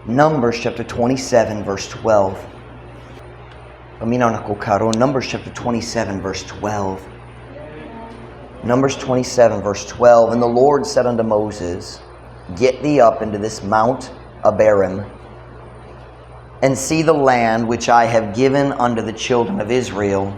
Numbers chapter 27 verse 12. Paminaw na ko karon, Numbers chapter 27 verse 12. Numbers 27 verse 12. "And the Lord said unto Moses, Get thee up into this mount Abarim, and see the land which I have given unto the children of Israel.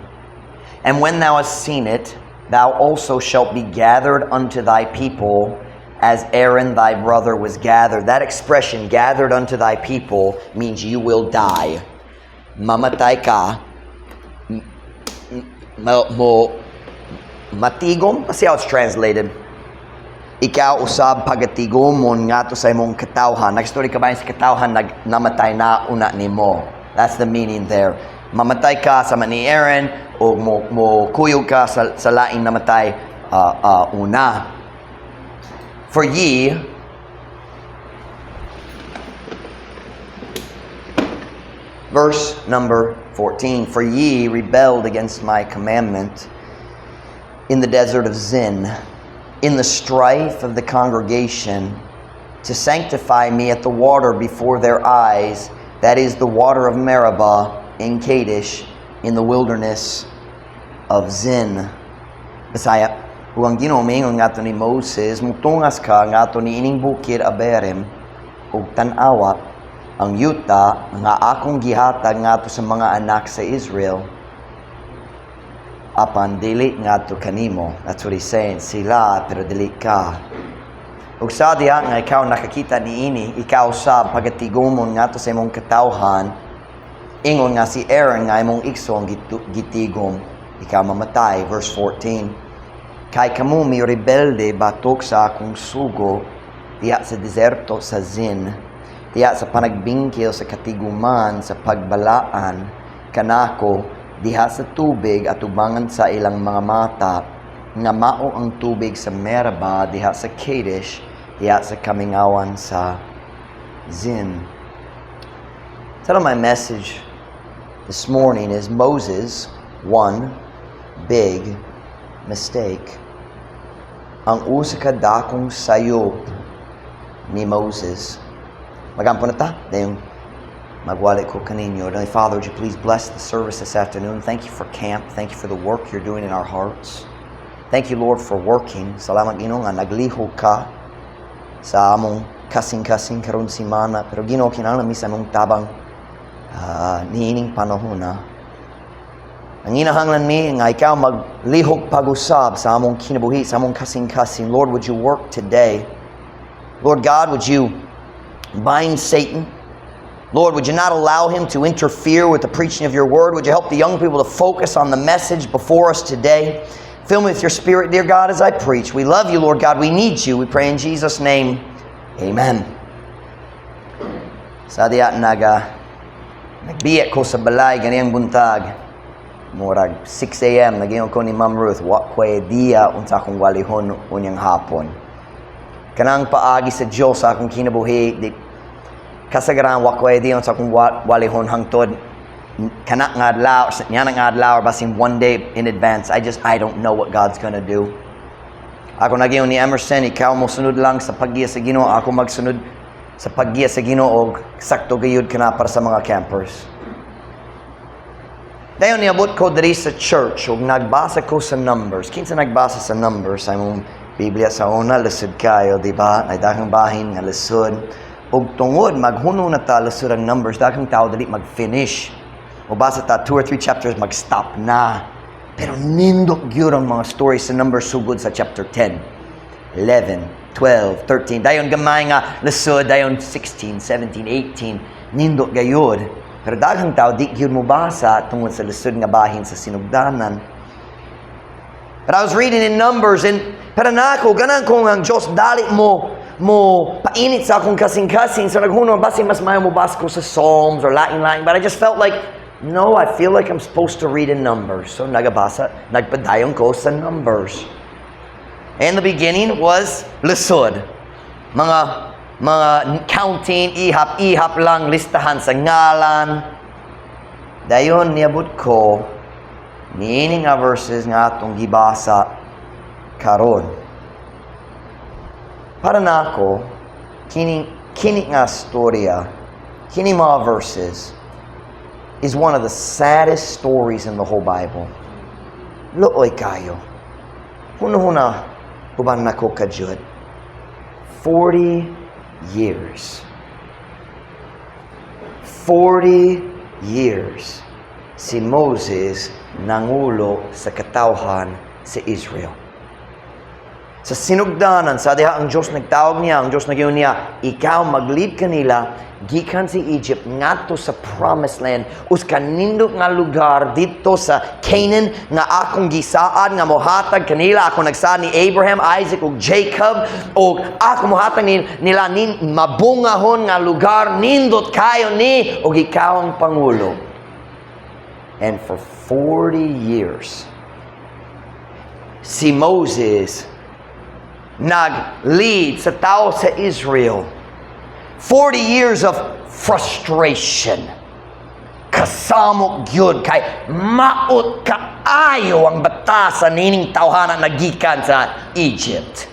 And when thou hast seen it, thou also shalt be gathered unto thy people, as Aaron thy brother was gathered." That expression, "gathered unto thy people," means you will die. Mamatay ka, mo matigom. Let's see how it's translated. Ikaw usab pagatigomon ngadto sa imong katawhan. Nagstory ka ba sa katawhan nag namatay na una nimo? That's the meaning there. Mamatay ka sama ni Aaron o mo kuyog ka sa laing namatay una. For ye Verse number 14. "For ye rebelled against my commandment in the desert of Zin, in the strife of the congregation, to sanctify me at the water before their eyes, that is the water of Meribah in Kadesh, in the wilderness of Zin." Bisaya, ug ang Ginoo miingon ngadto ni Moses, mutungas ka ngadto niining bukid Abarim ug tan-awa ang yuta nga akong gihatag ngadto sa mga anak sa Israel, apan dili ngadto kanimo. That's what he's saying. Sila, pero dili ka. Ug sa diha nga ikaw nakakita niini, ikaw sab pagatigomon ngadto sa imong katawhan, ingon nga si Aaron nga imong igsoon gitigom, ikaw mamatay. Verse 14. Kay kamo mi rebelde batok sa akong sugo diha sa deserto sa Zin, diha sa panagbingkil sa katiguman sa pagbalaan kanako diha sa tubig atubangan sa ilang mga mata, nga mao ang tubig sa Meribah diha sa Kadesh, diha sa kamingawan sa Zin. Title of my message this morning is "Moses' One Big Mistake." Ang usa ka dakong sayop ni Moses. Magampo na ta. Dayon magwali ko kaninyo. Heavenly Father, would you please bless the service this afternoon? Thank you for camp. Thank you for the work you're doing in our hearts. Thank you, Lord, for working. Salamat, Ginoo, nga naglihok ka sa among kasing-kasing karon simana. Pero Ginoo, kinahanglan mi sa among tabang niining panahon na. Nanginahanglan mi nga ikaw maglihok pag-usab sa among kinabuhi, sa among kasing-kasing. Lord, would you work today? Lord God, would you bind Satan? Lord, would you not allow him to interfere with the preaching of your word? Would you help the young people to focus on the message before us today? Fill me with your spirit, dear God, as I preach. We love you, Lord God. We need you. We pray in Jesus' name. Amen. Sa diha nagbiya ko sa balay ganiyang buntag. Murag 6 a.m. Nagingon ko ni Ma'am Ruth, wa ko idea unsa akong walihon unyang hapon. Kanang paagi sa Dios sa akong kinabuhi, di, kasagaran wa ko idea unsa akong walihon hangtod kana nga adlaw, niya nga adlaw, or basin one day in advance. I don't know what God's gonna do. Ako nagingon ni Emerson, ikaw mo sunod lang sa paggiya sa Ginoo, ako magsunod sa paggiya sa Ginoo og sakto gayud kana para sa mga campers. Dayon niabot ko diri sa church ug nagbasa ko sa Numbers. Kinsa nagbasa sa Numbers sa imong Biblia sa una? Lisod kayo, di ba? Ay daghang bahin nga lisod. Ug tungod maghuno na ta lisod ang Numbers, daghang tao dili mag-finish. O basa ta two or three chapters, mag-stop na. Pero nindot gyud ang mga stories sa Numbers sugod sa chapter 10, 11, 12, 13. Dayon gamay nga lisod, dayon 16, 17, 18. Nindot gayud. Pero daghang tao di gyud mo basa tungod sa lisod nga bahin sa sinugdanan. But I was reading in Numbers and pero nako ganahan ko nga ang Diyos dali mo painit sa akong kasing-kasing. So naghuno basin mas maayo mo basa ko sa Psalms or lain-lain. But I just felt like, no, I feel like I'm supposed to read in Numbers. So nagabasa, nagpadayon ko sa Numbers. And the beginning was lisod. Mga counting, ihap-ihap lang, listahan sa ngalan. Dayon niabot ko niini nga verses nga atong gibasa karon. Para nako, kini nga storya Kini mga verses is one of the saddest stories in the whole Bible. Luoy kayo. Huna-huna, uban nako ka jud. 40 years. 40 years si Moses nangulo sa katawhan sa Israel. Sa sinugdanan, sa diha ang Diyos nagtawag niya, ang Diyos nagyo niya, "Ikaw mag-lead kanila gikan sa Egypt ngadto sa promised land, usa ka nindot nga lugar dito sa Canaan nga akong gisaad nga mohatag kanila. Ako nagsaad ni Abraham, Isaac ug Jacob ug ako mohatag ni, nila nin, mabungahon nga lugar, nindot kayo ni ug ikaw ang pangulo." And for 40 years si Moses nag-lead sa tao sa Israel. 40 years of frustration. Kasamok gyud kay maot kaayo ang batasan nining tawhana nagikan sa Egypt.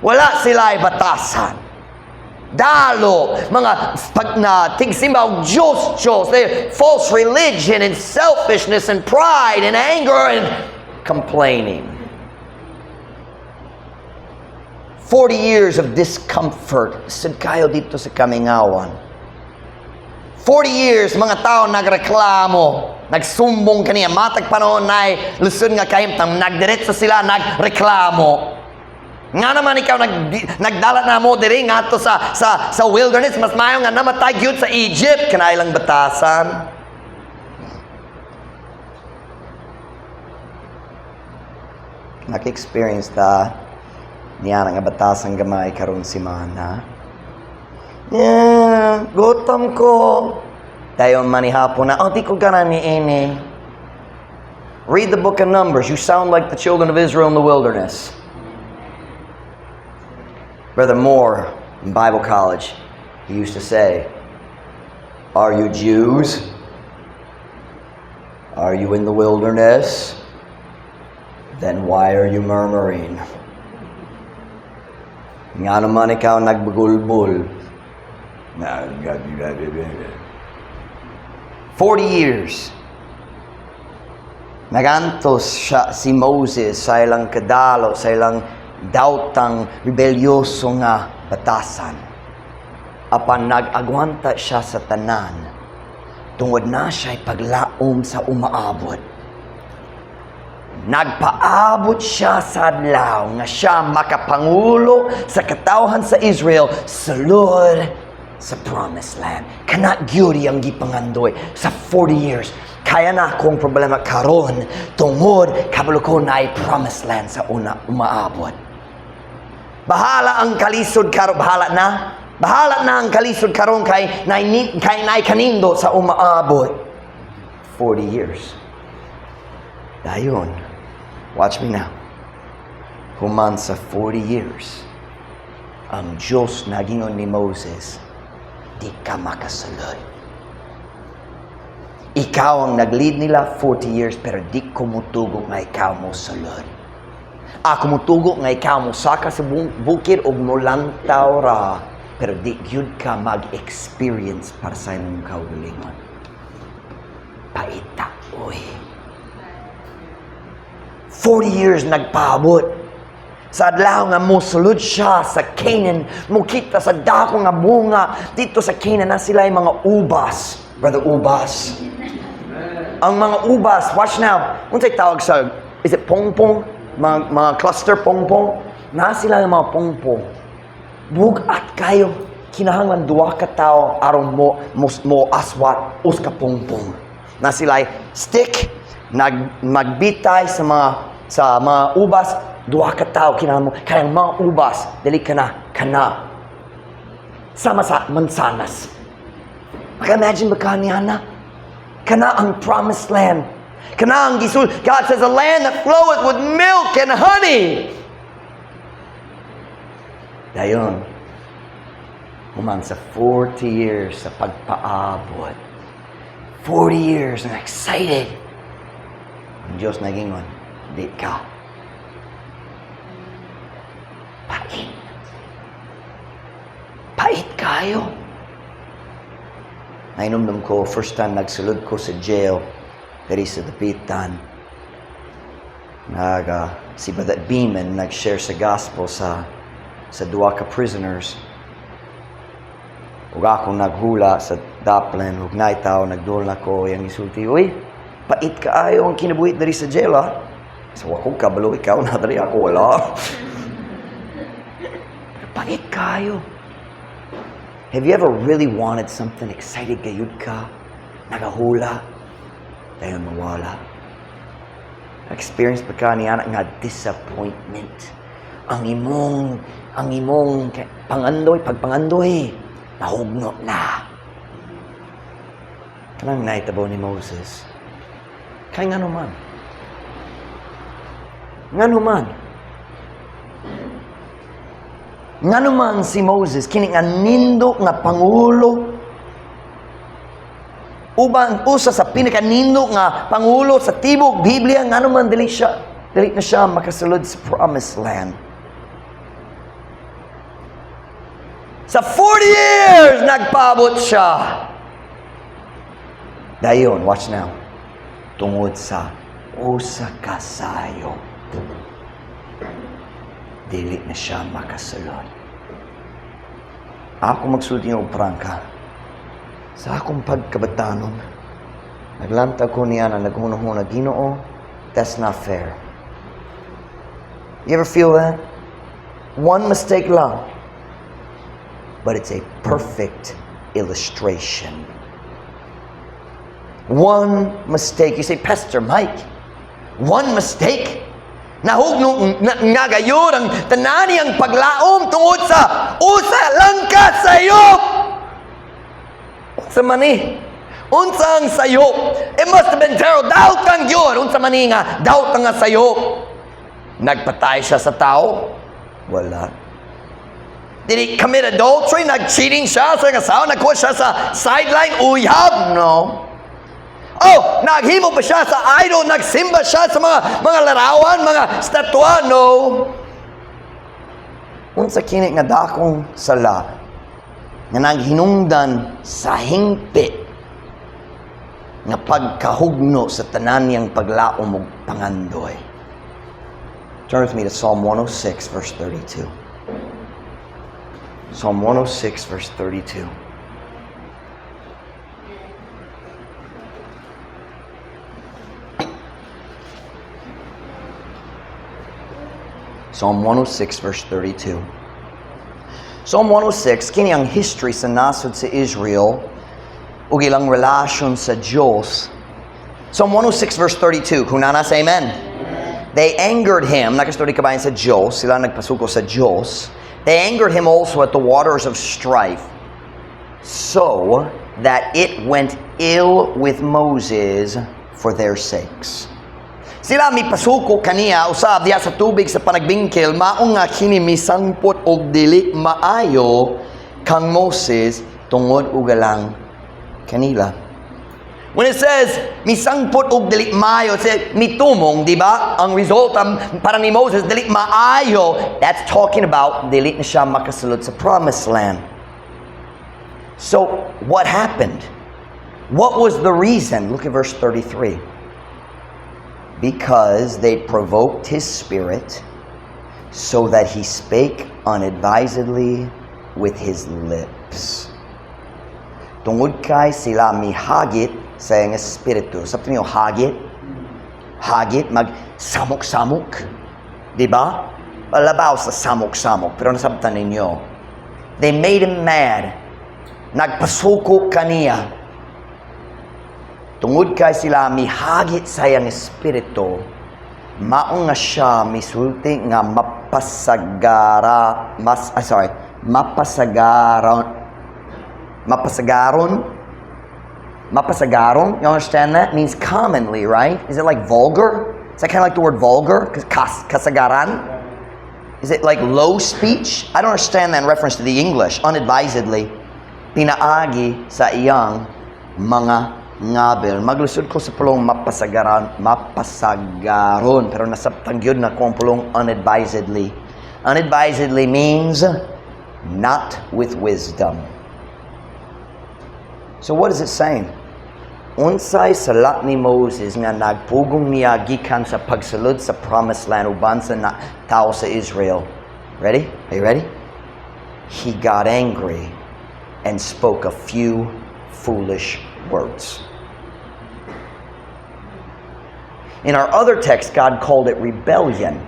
Wala sila batasan. Dalo, mga pag na tigsimba og Diyos, Diyos, false religion and selfishness and pride and anger and complaining. 40 years of discomfort. Sad kayo dito sa kamingawan. 40 years, mga tao nagreklamo, nagsumbong kaniya, matag panahon na lusod nga kahimtang, nagdiretso sila, nagreklamo. Nga naman ikaw nagdala na mo diri ngadto sa wilderness, mas maayo nga namatay gyud sa Egypt kanay lang batasan. Naka-experience ta niya nga batasan gamay karon simana. Yeah, gutom ko. Dayon manihapon na, "Oh, di ko gana ni ini." Read the book of Numbers. You sound like the children of Israel in the wilderness. Brother Moore in Bible college, he used to say, "Are you Jews? Are you in the wilderness? Then why are you murmuring?" Nga naman ikaw nagbugulbul. 40 years. Nagantos siya si Moses sa ilang kadalo, sa ilang dautang rebelyoso nga batasan. Apan nag-agwanta siya sa tanan, tungod na siya'y paglaom sa umaabot. Nagpaabot siya sa adlaw nga siya makapangulo sa katawhan sa Israel sulod sa promised land. Kana gyud ang gipangandoy sa 40 years. Kaya na akong problema karon tungod kabalo ko naay promised land sa una umaabot. Bahala ang kalisod karon, bahala na. Bahala na ang kalisod karon kay naay kanindot sa umaabot. 40 years. Dayon, watch me now. Human sa 40 years, ang Diyos nagingon ni Moses, "Di ka makasulod. Ikaw ang nag-lead nila 40 years, pero di ko mutugo nga ikaw mo sulod. Ako mutugo nga ikaw mo saka sa bukid og mulantaw ra, pero di gyud ka mag-experience para sa imong kaugalingon." Paita, oy. 40 years nagpaabot. Sa adlaw nga mosulod siya sa Canaan, mukita sa dako nga bunga. Dito sa Canaan na sila yung mga ubas. Brother, ubas. Ang mga ubas, watch now. Unsay tawag sa, is it pongpong? Mga cluster pongpong? Na sila yung mga pongpong. Bugat kayo. Kinahanglan duha ka tawo aron mo aswat us ka pongpong. Na sila stick magbitay sa mga ubas, duha ka tawo kinahanglan mo kaya ang mga ubas dili ka na kana sama sa mansanas. Maka-imagine ba ka niya na? Kana ang promised land. Kana ang gisul. God says, "A land that floweth with milk and honey." Dayon, human sa 40 years sa pagpaabot. 40 years and excited. Ang Diyos nagingon, "Di ka." Pait. Pait kayo. Nahinumdum ko, first time nagsulod ko sa jail, diri sa Dapitan. Si Brother Beeman nag-share sa gospel sa duha ka prisoners. Ug ako naghula sa daplin, ug naay tao nagduol nako, iyang isulti, "Uy, pait kaayo ang kinabuhi diri sa jail, ha." So ako kabalo, ikaw na diri, ako wala. Pero pait kaayo. Have you ever really wanted something, excited gayud ka, nagahula, dayon mawala? Experience ba ka niana nga disappointment? Ang imong pangandoy, pagpangandoy, nahugno na. Kanang nahitabo ni Moses. Kay ngano man? Ngano man? Ngano man si Moses, kini nga nindot nga pangulo, uban usa sa pinakanindot nga pangulo sa tibok Biblia, ngano man dili na siya makasulod sa promised land? Sa 40 years, nagpaabot siya. Dayon, watch now. Tungod sa usa ka sayop, dili na siya makasulod. Ako magsulti og prangka. Sa akong pagkabatanon, naglantag ko niya na naghunahuna, "Ginoo, that's not fair." You ever feel that? One mistake lang. But it's a perfect illustration. One mistake. You say, "Pastor Mike, one mistake? Nahugno na, nga gayud ang tanan niyang paglaom tungod sa usa lang ka sayop." Unsa man ni? Unsa ang sayop? It must have been terrible. Daot kang yun. Unsa man ni nga daot nga sayop? Nagpatay siya sa tao? Wala. Did he commit adultery? Nag-cheating siya sa asawa? Nagkuha siya sa sideline? Uyab? No. Oh, naghimo pa siya sa idol? Nagsimba siya sa mga larawan, mga statwa? No. Unsa kini nga dakong sala nga naghinungdan sa hingpit nga pagkahugno sa tanan niyang paglaom ug pangandoy? Turn with me to Psalm 106 verse 32. Psalm 106 verse 32. Psalm 106 verse 32. Psalm 106, kini ang history sa nasod sa Israel ug ilang relasyon sa Diyos. Psalm 106 verse 32, kung naa na, say amen. They angered him, nakastorya kabahin sa Diyos, sila nagpasuko sa Diyos. They angered him also at the waters of strife, so that it went ill with Moses for their sakes. Sila mipasuko kaniya usab diha sa tubig sa panagbingkil, mao nga kini misangpot og dili maayo kang Moses tungod ugalang kanila. When it says misangpot og dili maayo, it says mitumong, di ba? Ang resulta para ni Moses dili maayo. That's talking about dili na siya makasulod sa promised land. So, what happened? What was the reason? Look at verse 33. Because they provoked his spirit so that he spake unadvisedly with his lips. Tungod kay sila mihagit sa iyang espiritu. Sabta niyo, hagit? Hagit, mag samok-samok. Di ba? Labaw sa samok-samok. Pero nasabtan ninyo. They made him mad. Nagpasuko kaniya. Tungod kay sila mihagit sa iyang espiritu, mao nga siya misulti nga mapasagara, mas, ah, sorry, mapasagaron, mapasagaron, mapasagaron, you understand that? Means commonly, right? Is it like vulgar? Is that kind of like the word vulgar? Kasagaran? Is it like low speech? I don't understand that in reference to the English. Unadvisedly, pinaagi sa iyang mga ngabil. Maglusod ko sa pulong mapasagaran, mapasagaron, pero nasabtan gyud nako ang pulong unadvisedly. Unadvisedly means not with wisdom. So what is it saying? Unsay sala ni Moses nga nagpugong niya gikan sa pagsulod sa promised land uban sa na, tao sa Israel? Ready? Are you ready? He got angry and spoke a few foolish words. In our other text, God called it rebellion.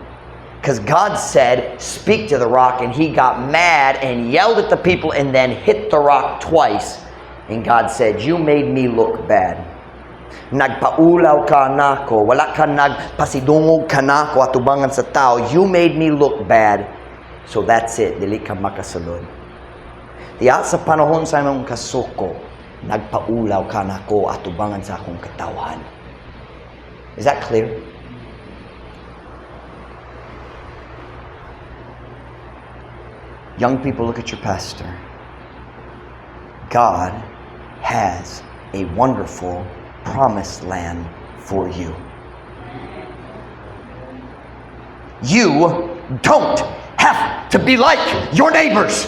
Because God said, "Speak to the rock," and he got mad and yelled at the people and then hit the rock twice. And God said, "You made me look bad. Nagpaulaw ka nako, wala ka nagpasidungog kanako atubangan sa tao. You made me look bad. So that's it, dili ka makasulod." Diya sa panahon sa imong kasuko, nagpaulaw ka nako atubangan sa akong katawhan. Is that clear? Young people, look at your pastor. God has a wonderful promised land for you. You don't have to be like your neighbors.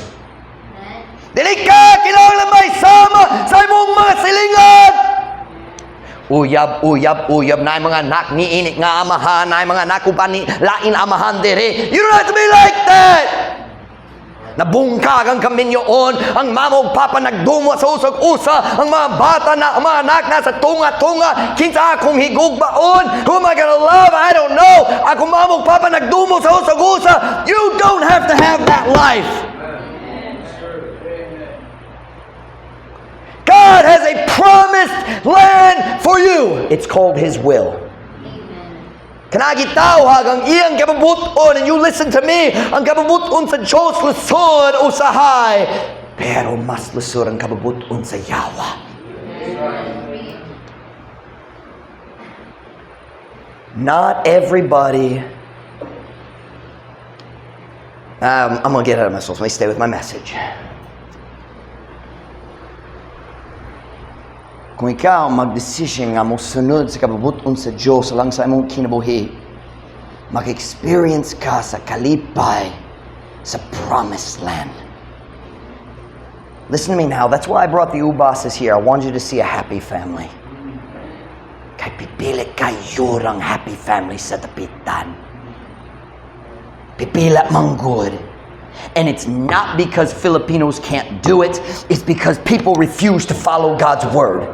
Dili ka kinahanglan mahisama sa imong mga silingan. Uyab, uyab, uyab na mga anak ni ini nga amahan, na mga anak uban ni lain amahan diri. You don't have to be like that. Nabungkag ang kaminyoon, ang mama ug papa nagdumo sa usag usa, ang mga bata na, ang mga anak na sa tunga-tunga, kinsa akong higugmaon? Who am I gonna love? I don't know. Akong mama ug papa nagdumo sa usag usa. You don't have to have that life. God has a promised land for you. It's called His will. Kana gitawag ang iyang kabubut-on, and you listen to me, ang kabubut-on sa Diyos lisod usahay. Pero mas lisod ang kabubut-on sa yawa. Not everybody. I'm going to get out of myself. Let me stay with my message. Kung ikaw magdesisyon nga mosunod sa kabubut-on sa Diyos lang sa imong kinabuhi, mag-experience ka sa kalipay sa promised land. Listen to me now. That's why I brought the Ubases here. I wanted you to see a happy family. Kay pipila kaayo ang happy family sa Dapitan. Pipila man gud. And it's not because Filipinos can't do it, it's because people refuse to follow God's word.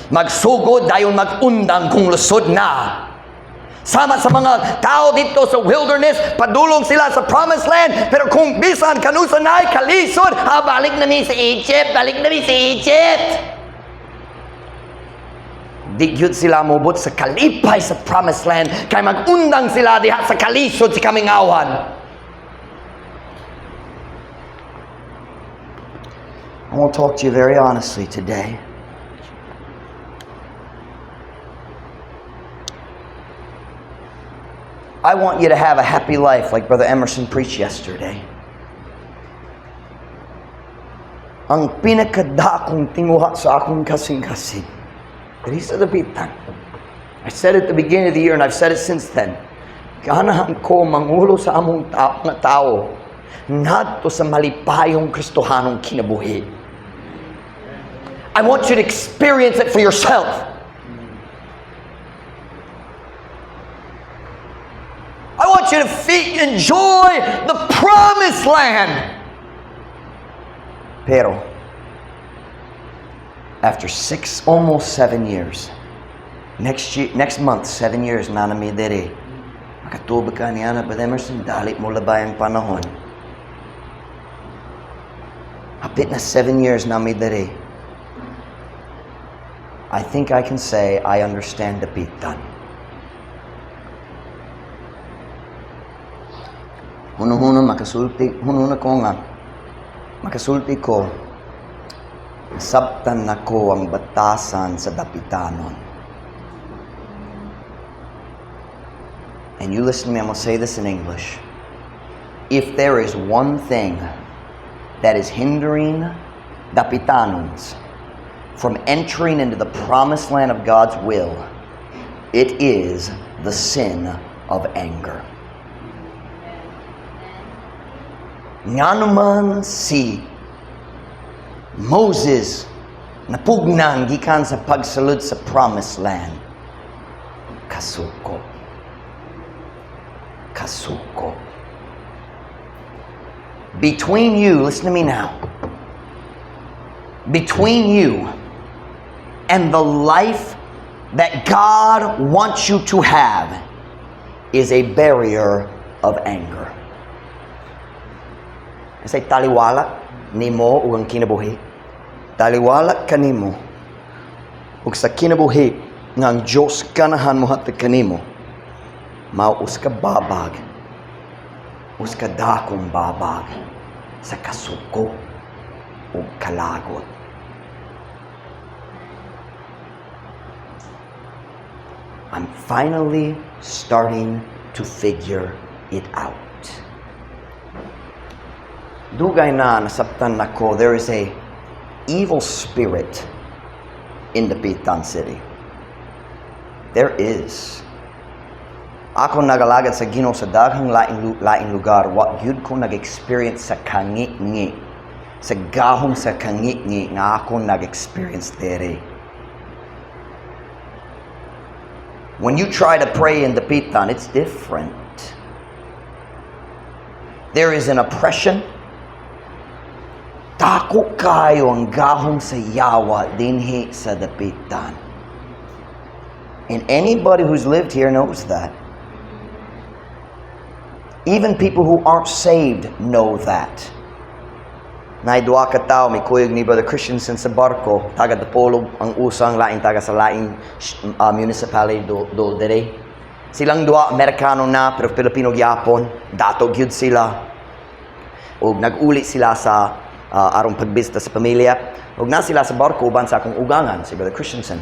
Magsugod dayon mag-undang kung lisod na. Sama sa mga tao dito sa wilderness, padulong sila sa promised land, pero kung bisan kanusa na kalisod, ah, balik na mi sa Egypt, balik na mi sa Egypt. Di gyud sila mobot sa kalipay sa promised land, kay mag-undang sila diha sa kalisod sa kamingawan. I want to talk to you very honestly today. I want you to have a happy life like Brother Emerson preached yesterday. Ang pinakadakong tinguha sa akong kasing-kasing, diri sa Dapitan. I said it at the beginning of the year and I've said it since then. Ganahan ko mangulo sa among nga tao ngadto sa malipayong Kristohanong kinabuhi. I want you to experience it for yourself. I want you to enjoy the promised land. Pero, after 6, almost 7 years, next year, next month, 7 years na nami diri. Makatubag ka niya na, Brother Emerson, dali mo labay ang panahon. Hapit na 7 years na mi diri. I think I can say I understand Dapitan. Huno-huno makasulti, huno ko nga, makasulti ko, nasabtan nako ang batasan sa Dapitanon. And you listen to me, I'm going to say this in English. If there is one thing that is hindering Dapitanons from entering into the promised land of God's will, it is the sin of anger. Nganuman si Moses Napugnan gikan sa pagsulod sa promised land. Kasuko. Kasuko. Between you, listen to me now. Between you and the life that God wants you to have is a barrier of anger. Kasi taliwala nimo ug ang kinabuhi. Taliwala kanimo ug sa kinabuhi nga ang Diyos ganahan mohatag kanimo. Mao usa ka babag, usa ka dakong babag sa kasuko ug kalagot. I'm finally starting to figure it out. Dugay na nasabtan nako, there is a evil spirit in Dapitan City. There is. Ako nagalagad sa Ginoo sa daghang laing lugar, wa gyud ko nag-experience sa kangi-ngi. Sa gahom sa kangi-ngi nga ako nag-experience dere. When you try to pray in Dapitan, it's different. There is an oppression. Dako kayo ang gahom sa yawa dinhi sa Dapitan. And anybody who's lived here knows that. Even people who aren't saved know that. Naay duha ka tawo mikuyog ni Brother Christensen sa barko, taga Dipolog ang usang laing taga sa laing municipality do dere. Silang duha Amerikano na pero Pilipino gyapon, dato gyud sila. Og nag-uli sila sa aron pagbisita sa pamilya. Og na sila sa barko uban sa akong ugangan si Brother Christensen.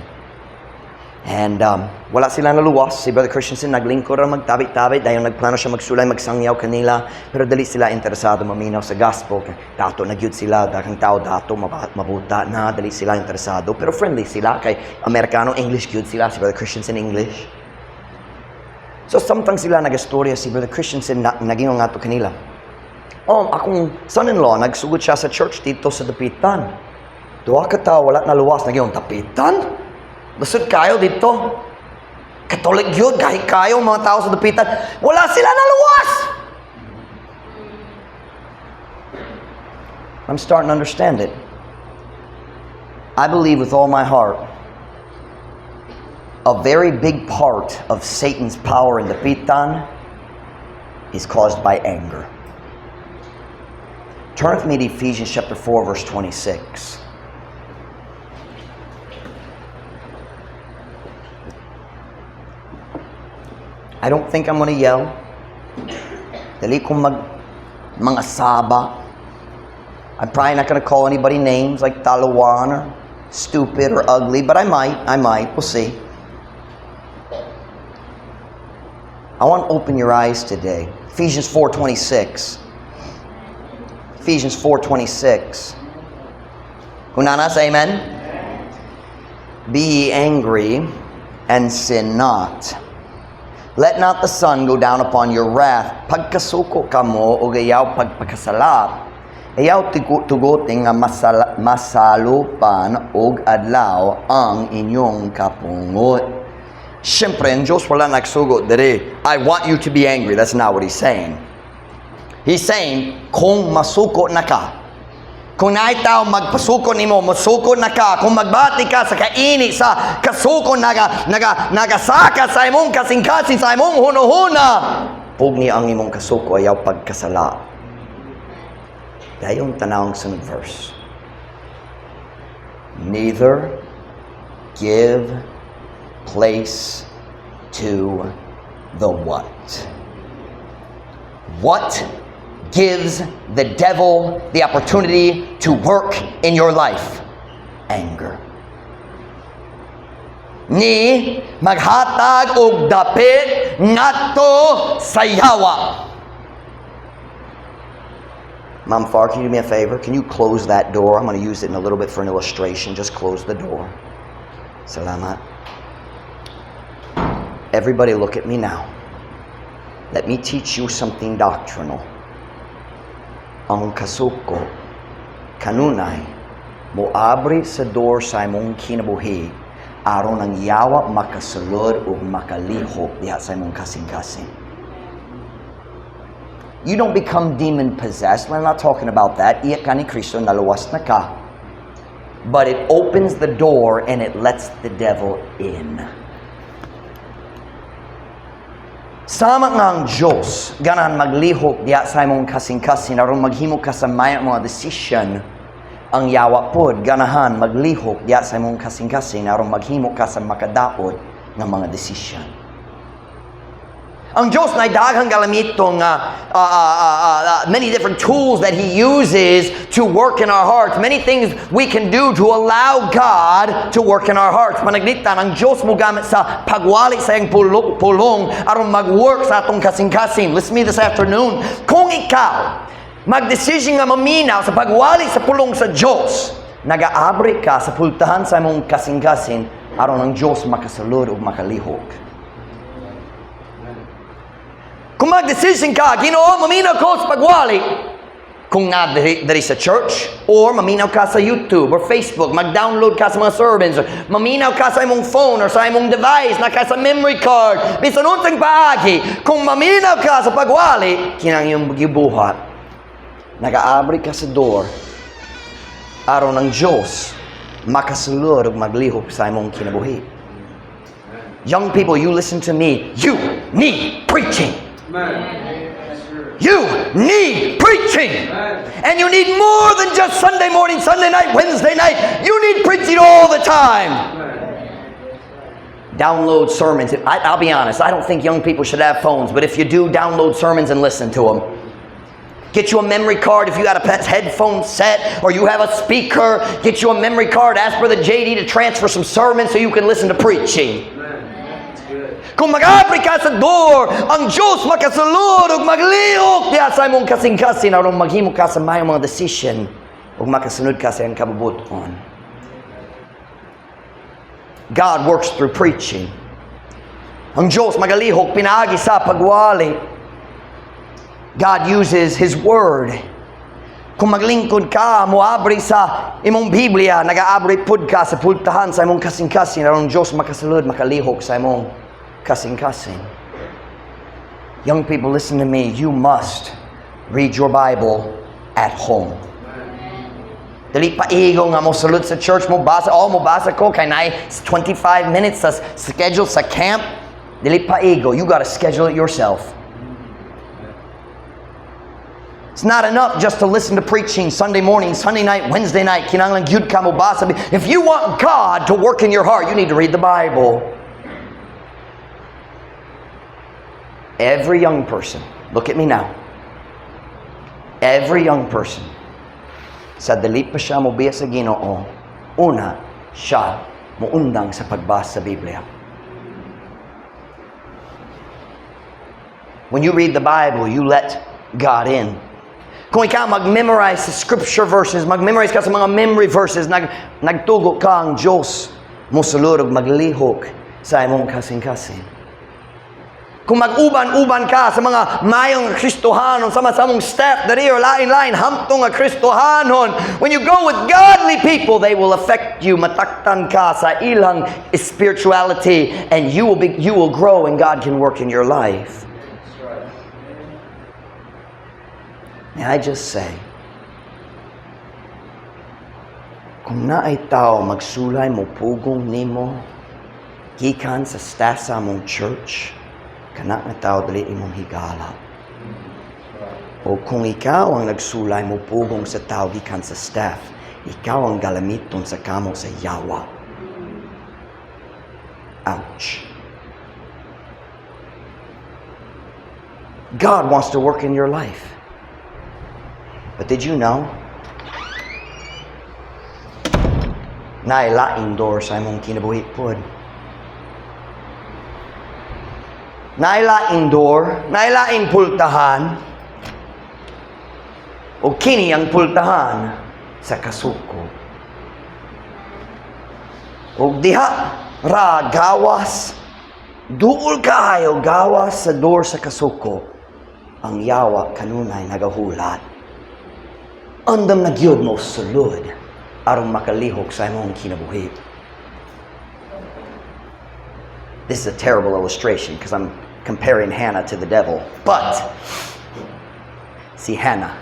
And wala sila naluwas. Si Brother Christensen naglingkod ra magtabi-tabi dayon nagplano siya magsulay magsangyaw kanila pero dali sila interesado maminaw sa gospel. Dato na gyud sila, daghang tao dato mabuta na, dali sila interesado pero friendly sila kay Amerikano, English gyud sila, si Brother Christensen English. So samtang sila nagastorya, si Brother Christensen na, nagingon ngadto kanila. "Oh, akong son-in-law nagsugod siya sa church dito sa Dapitan." Duha ka tawo wala naluwas, nagingon, "Dapitan? Basod kayo dito. Catholic yun, kahit kayo mga tao sa Dapitan." Wala sila naluwas! I'm starting to understand it. I believe with all my heart, a very big part of Satan's power in Dapitan is caused by anger. Turn with me to Ephesians chapter 4, verse 26. I don't think I'm going to yell. Dali kong mag mga saba. I'm probably not going to call anybody names like Taluan or stupid or ugly, but I might. I might. We'll see. I want to open your eyes today. Ephesians 4:26. Ephesians 4:26. Kung naa na, say amen. Be ye angry and sin not. Let not the sun go down upon your wrath. Pagkasuko kamo o ayaw pagpakasala, ayaw tugutin nga masalupan og adlaw ang inyong kapungot. Siyempre, ang Diyos wala nagsugo diri, "I want you to be angry." That's not what He's saying. He's saying, kung masuko na ka, kung naay tao magpasuko nimo, masuko na ka, kung magbati ka sa kaini, sa kasuko, nagasaka sa imong kasing-kasing, sa imong hunuhuna, pugni ang imong kasuko, ayaw pagkasala. Dayon tanawang sunod verse. Neither give place to the what? What gives the devil the opportunity to work in your life? Anger. Ni maghatag og dapit ngadto sa yawa. Ma'am Far, can you do me a favor? Can you close that door? I'm going to use it in a little bit for an illustration. Just close the door. Salamat. Everybody look at me now. Let me teach you something doctrinal. Ang kasuko kanunay Moabri sa door sa imong kinabuhi aron ang yawa makasulod ug makalihok diha sa imong kasing-kasing. You don't become demon possessed. We're not talking about that. Iya ka ni Kristo, naluwas na ka. But it opens the door and it lets the devil in. Sama nga ang Diyos, ganahan maglihok diha sa imong kasing-kasing aron maghimo ka sa maayong mga decision, ang yawa pod ganahan maglihok diha sa imong kasing-kasing aron maghimo ka sa makadaot nga mga decision. Ang Diyos na daghang galamiton nga many different tools that He uses to work in our hearts. Many things we can do to allow God to work in our hearts. Pananglitan, ang Diyos mo gamit sa pagwali sa iyang pulong aron mag-work sa atong kasing-kasing. Listen to me this afternoon. Kung ikaw magdesisyon nga maminaw sa pagwali sa pulong sa Diyos, nagaabri ka sa pultahan sa imong kasing-kasing aron ang Diyos makasulod ug makalihok. Kung mag-decision ka, "Ginoo, maminaw ko sa pagwali." Kung na diri sa church, or maminaw ka sa YouTube or Facebook, mag-download ka sa mga sermons, or maminaw ka sa imong phone or sa imong device, na ka sa memory card, bisan unsang paagi, kung maminaw ka sa pagwali, kinang iyong gibuhat, nagaabri ka sa door, aron ang Diyos makasulod ug maglihok sa imong kinabuhi. Young people, you listen to me. You need preaching. Amen. Yes, sir. You need preaching. Amen. And you need more than just Sunday morning, Sunday night, Wednesday night. You need preaching all the time. Amen. Download sermons. I'll be honest, I don't think young people should have phones, but if you do, download sermons and listen to them. Get you a memory card if you got a headphone set or you have a speaker. Get you a memory card. Ask Brother JD to transfer some sermons so you can listen to preaching. Amen. That's good. Kung mag-abri ka sa door, ang Diyos makasulod ug maglihok diha sa imong kasing-kasing aron maghimo ka sa maayong mga decision ug makasunod ka sa iyang kabubut-on. God works through preaching. Ang Diyos magalihok pinaagi sa pagwali. God uses His Word. Kung maglingkod ka, moabri sa imong Biblia, nagaabri pud ka sa pultahan sa imong kasing-kasing aron Diyos makasulod, makalihok sa imong kasing-kasing. Young people, listen to me. You must read your Bible at home. Dili paigo nga mo sulod sa church mo basa, oh, mo basa ko kay naay 25 minutes sa schedule sa camp. Dili paigo. You gotta schedule it yourself. It's not enough just to listen to preaching Sunday morning, Sunday night, Wednesday night. Kinahanglan gyud ka mo basa. If you want God to work in your heart, you need to read the Bible. Every young person, look at me now. Every young person, sa dili pa siya mobiya sa Ginoo, una siya muundang sa pagbasa sa Biblia. When you read the Bible, you let God in. Kung ikaw mag-memorize sa scripture verses, mag-memorize ka sa mga memory verses, nagtugo ka ang Diyos, mosulod ug maglihok sa imong kasing-kasing. Kung mag-uban-uban ka sa mga mayong Kristohanon, sama sa among staff diri or lain-lain hamtong nga Kristohanon, when you go with godly people, they will affect you. Mataktan ka sa ilang spirituality and you will grow and God can work in your life. That's right. May I just say, kung naay tao magsulay mo pugong nimo gikan sa staff sa among church, kana nga tao dili imong higala. O kung ikaw ang nagsulay mo pugong sa tao gikan sa staff, ikaw ang galamiton sa kamo sa yawa. Ouch. God wants to work in your life. But did you know? Naay laing door sa imong kinabuhi pod. Naay laing door, naay laing pultahan. O kini ang pultahan sa kasuko. O diha ra gawas, duol kaayo gawas sa door sa kasuko, ang yawa kanunay nagahulat. Andam na gyud mo sulod. Aron makalihok sa imong kinabuhi. This is a terrible illustration because I'm comparing Hannah to the devil. But si Hannah,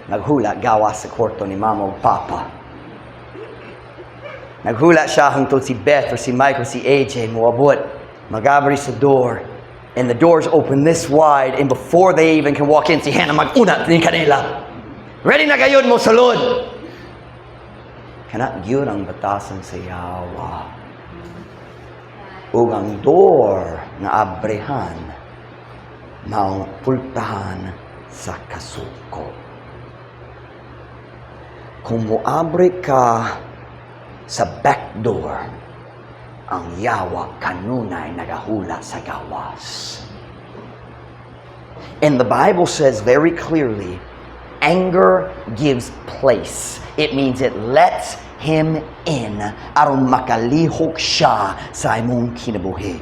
naghula gawas sa kwarto ni mama ug papa. Naghula siya hangtod si Beth or si Mike or si AJ moabot. Magabri sa door. And the doors open this wide, and before they even can walk in, si Hannah mag-una ni kanila. Ready na gayud mo sulod. Kana gyud ang batasan sa yawa. Ug ang door nga abrehan maong pultahan sa kasuko. Kung moabre ka sa back door, ang yawa kanunay nagahula sa gawas. And the Bible says very clearly, anger gives place. It means it lets him in aron makalihok siya sa imong kinabuhi.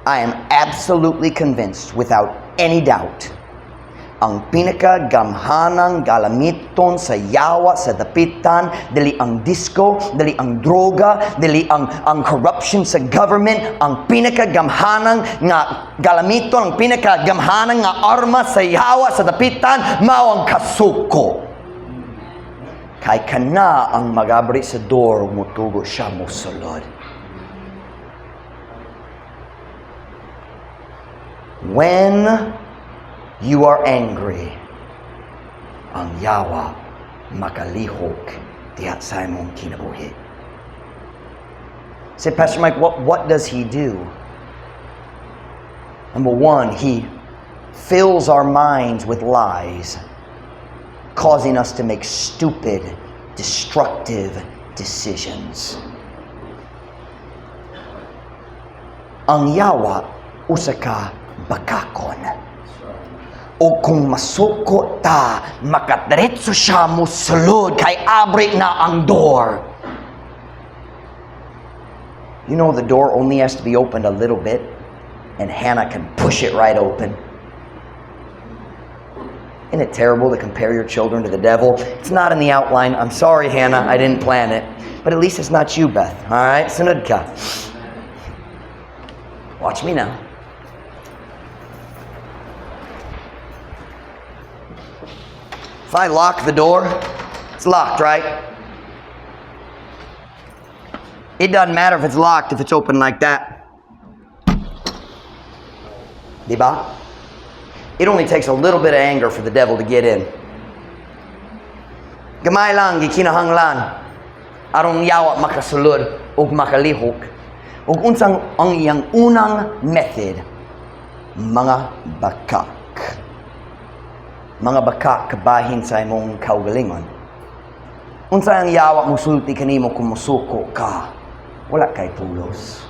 I am absolutely convinced without any doubt, ang pinakagamhanang galamiton sa yawa sa dapitan dili ang disco, dili ang droga, dili ang corruption sa government. Ang pinakagamhanang nga galamiton, ang pinakagamhanang nga arma sa yawa sa dapitan mao ang kasuko. Kay kana ang magabri sa door, mutugo siya mosulod. When you are angry, ang yawa makalihok diha sa imong kinabuhi. Say, "Pastor Mike, what does he do?" Number one, he fills our minds with lies, causing us to make stupid, destructive decisions. Ang yawa, usa ka bakakon. O kung masuko ta, makadiretso siya mosulod kay abri na ang door. You know the door only has to be opened a little bit and Hannah can push it right open. Isn't it terrible to compare your children to the devil? It's not in the outline. I'm sorry, Hannah. I didn't plan it. But at least it's not you, Beth. All right? Sunod ka. Watch me now. If I lock the door, it's locked, right? It doesn't matter if it's locked if it's open like that. Diba? It only takes a little bit of anger for the devil to get in. Gamay lang gikinahanglan aron yawa makasulod ug makalihok. Ug unsang ang iyang unang method? Mga bakak. Mga bakak kabahin sa imong kaugalingon. Unsa ang yawa musulti kanimo kung musuko ka? Wala kay pulos.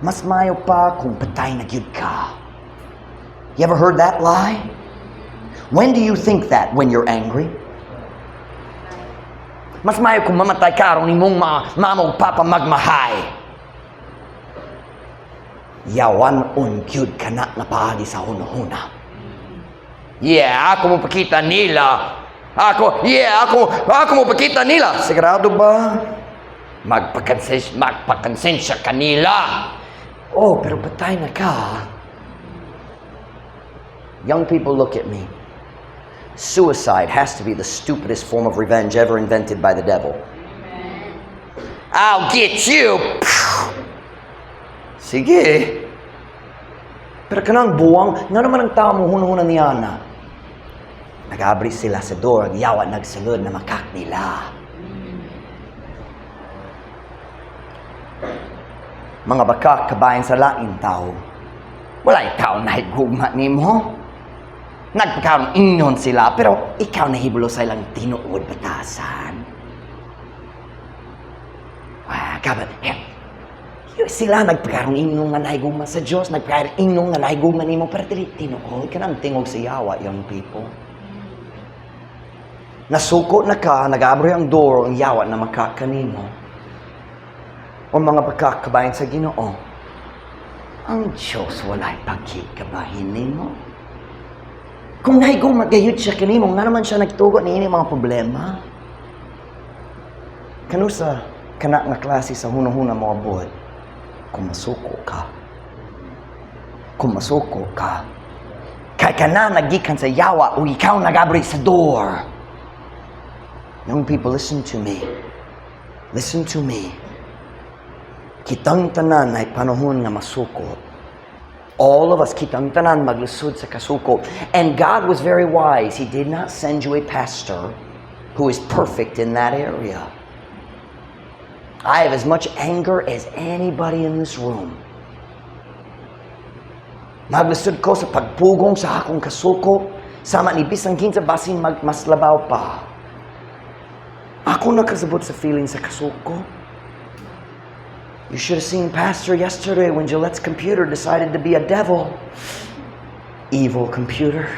Mas mayo pa kung patay na gyud ka. You ever heard that lie? When do you think that? When you're angry? Mas mayo kung mamatay ka aron imong mama ug papa magmahay. Yawan-on gyud kana nga paagi sa hunahuna. Yeah, ako mo pakita nila. Ako, yeah, ako mo pakita nila. Sigurado ba? Magpakonsensya kanila. Oh, pero patay na ka. Young people, look at me. Suicide has to be the stupidest form of revenge ever invented by the devil. I'll get you. Sige. Pero kanang buwang, nga naman ang tao mo hunahuna niya na. Nag-abri sila sa door, ang yawa nagsulod na makak nila. Mga bakak kabahin sa lain tao. Wala tao na higugma nimo. Nagpakaroon ingon sila, pero ikaw nahibalo sa ilang tinuod batasan. Ah, kabat, eh, sila nagpakaroon ingon nga nahigugma sa Diyos, nagpakaroon ingon nga nahigugma nimo, pero dili tinuod kanang tingog sa yawa, young people. Nasuko na ka, nag-abri ang door, ang yawa na makakanimo. O mga pagkakabayan sa Ginoo, ang Diyos walay pagkikabahin nimo. Kung nahigugma gayud siya kanimo, nga naman siya nagtugot niini mga problema? Kanusa kana nga klase sa hunahuna mo abot kung masuko ka? Kung masuko ka. Kay kana nagikan sa yawa o ikaw nagabri sa door. Young people, listen to me. Listen to me. Kitang tanan ay panahon nga masuko. All of us, kitang tanan maglusod sa kasuko. And God was very wise. He did not send you a pastor who is perfect in that area. I have as much anger as anybody in this room. Maglisod ko sa pagpugong sa akong kasuko, sama ni bisan kinsa, basin mag mas labaw pa. Ako nakasabot sa feeling sa kasuko. You should have seen Pastor yesterday when Gillette's computer decided to be a devil. Evil computer.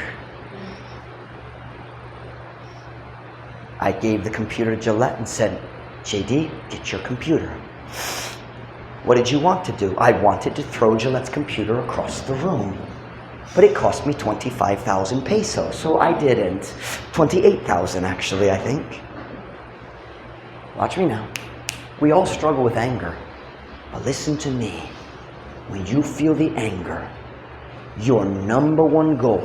I gave the computer to Gillette and said, "JD, get your computer." What did you want to do? I wanted to throw Gillette's computer across the room. But it cost me 25,000 pesos, so I didn't. 28,000 actually, I think. Watch me now. We all struggle with anger. But listen to me. When you feel the anger, your number one goal